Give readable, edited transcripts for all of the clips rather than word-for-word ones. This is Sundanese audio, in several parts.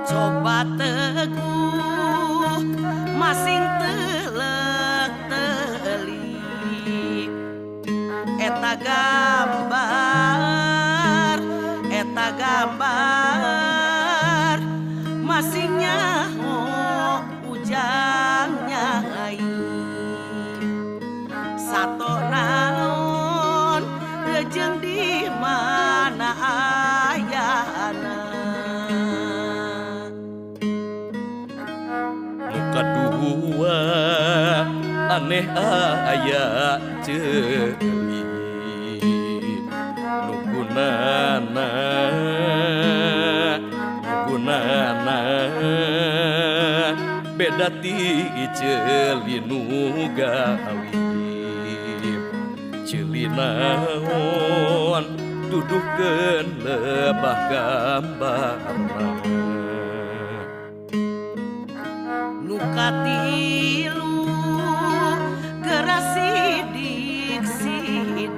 Coba teguh masing telek telik eta gambar, eta gambar masing nyaho ujang nyai. Sato naon rejeng di mana ayana. Nu kadua aneh aya ceuli nu gunana, nu gunana beda ti ceuli nu galib. Ceuli naon duduhkeun lebah gambarna. Nu katilu geura sidik sidik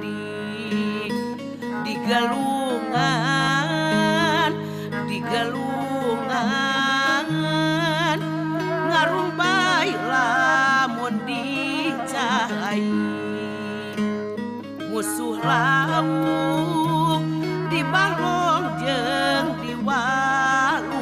digelungan, digelungan ngarumpai lamun dicai. Musuh lauk di balong jeung di walungan.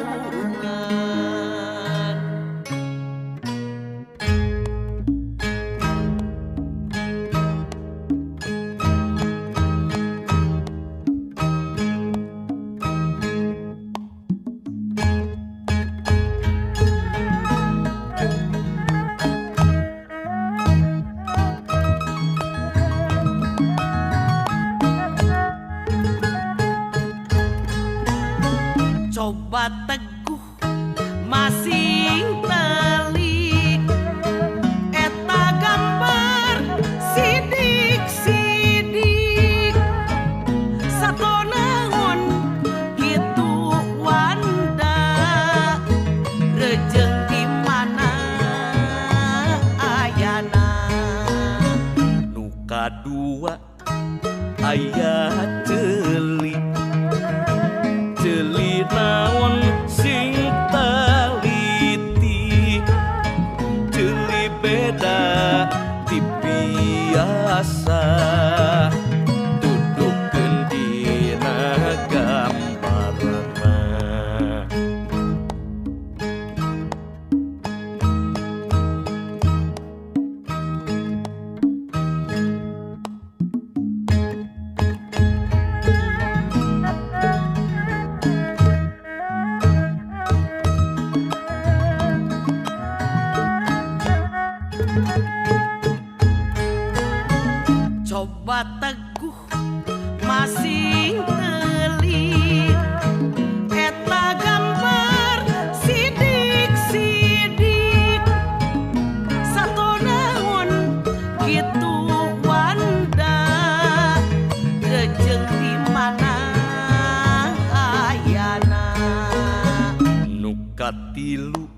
Coba teguh masing telik eta gambar sidik sidik. Sato naon kitu wanda rejeng di mana ayana. Nu kadua aya ceuli, ceuli naon sing taliti, ceuli beda ti biasa duduhkeun dina gambarna. Coba teguh masing telik eta gambar sidik sidik. Sato naon kitu wanda rejeng di mana ayana. Nu katilu